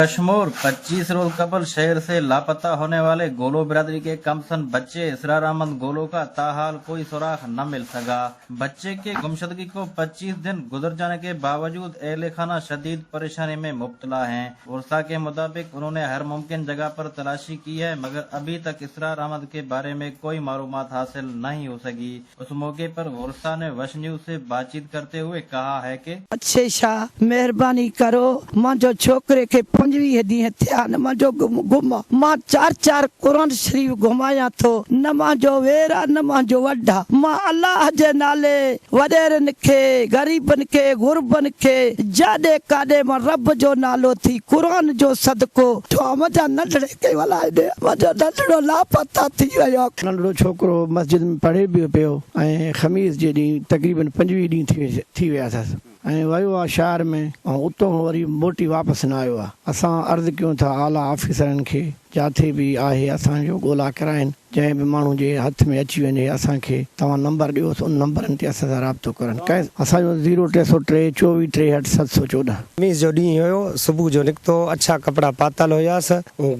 कश्मोर 25 रोज कबल शहर से लापता होने वाले गोलो बिरादरी के कमसन बच्चे इसरार अहमद गोलो का ताहाल कोई सुराग न मिल सका। बच्चे के गुमशुदगी को 25 दिन गुजर जाने के बावजूद अहल खाना शदीद परेशानी में मुब्तला हैं। वुरसा के मुताबिक उन्होंने हर मुमकिन जगह पर तलाशी की है, मगर अभी तक इसरार अहमद के बारे में कोई मालूमात हासिल नहीं हो सकी। उस मौके पर वुरसा ने वश न्यूज से बातचीत करते हुए कहा है कि اڇي شاهه مهرباني ڪرو منهنجو ڇوڪري کي 25 ڏينهن ٿيا آهن منهنجو گم گم آ مان چار چار قرآن شريف گهمايان ٿو نه منهنجو وير آ نه منهنجو وڍ آ مان الله جي نالي وڏيرن کي غريبن کي غربن کي جاڏي ڪاڏي مان رب جو نالو ٿي قرآن جو صدقو ٿيو آ منهنجا ننڍڙي کي ولائي ڏي منهنجو ننڍڙو لاپتا ٿي ويو آ. ننڍڙو ڇوڪرو مسجد ۾ پڙهي به پيو ۽ خميس جي ڏينهن تقريبن 25 ڏينهن ٿي ويا اٿس ۽ ويو آ شهر ۾ ۽ اتو کان وري موٽي واپس نه آيو آ. اسان عرض ڪيون ٿا اعليٰ آفيسرن کي جاٿي به آهي اسان جو ڳولا ڪرائين جنهن به ماڻهو جي هٿ ۾ اچي وڃي اسان کي توهان نمبر ڏيوس ان نمبرن تي اسان سان رابطو ڪرن ڪنهن اسان جو زيرو 303 24 63 714. خميس جو ڏينهن هيو، صبح جو نڪتو، اڇا ڪپڙا پاتل هيس،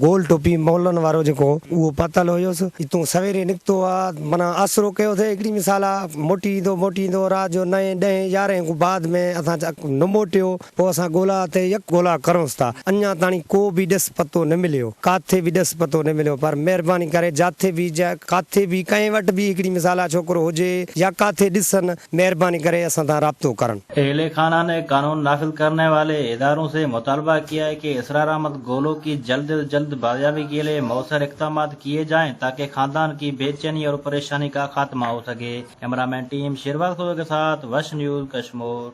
گول ٽوپي مولن وارو جيڪو اهو پاتل هيس، اتون سويري نڪتو آ، معنيٰ آسرو ڪيو اٿئي، هڪڙي مثال آ، موٽي ايندو، موٽي ايندو، رات جو نائين، ڏهين، يارهين کان بعد ۾ اسان نه موٽيو، پوء اسان ڳولا تي يڪ ڳولا ڪرونس ٿا، اڃا تاڻي ڪو به ڏس پتو نه مليو، ڪاٿي به ڏس پتو نه مليو، پر مهرباني ڪري جاٿي به ڪاٿي به ڪنهن وٽ به هڪڙي مثال آ ڇوڪرو هجي يا ڪاٿي ڏسن، مهرباني ڪري اسان تان رابطو ڪرن. اهل خانه ني قانون نافذ ڪرني والي ادارون سي مطالبه ڪيا هي ڪي اسرار احمد گولو ڪي جلد از جلد بازيابي ڪي لئي موثر اقدامات ڪيئي جائين تاڪي خاندان ڪي بي چيني اور پريشاني ڪا خاتمه هو سگي. ڪئميرا مين ٽيم شيرباز کوسو ڪي ساٿ وش نيوز ڪشمور.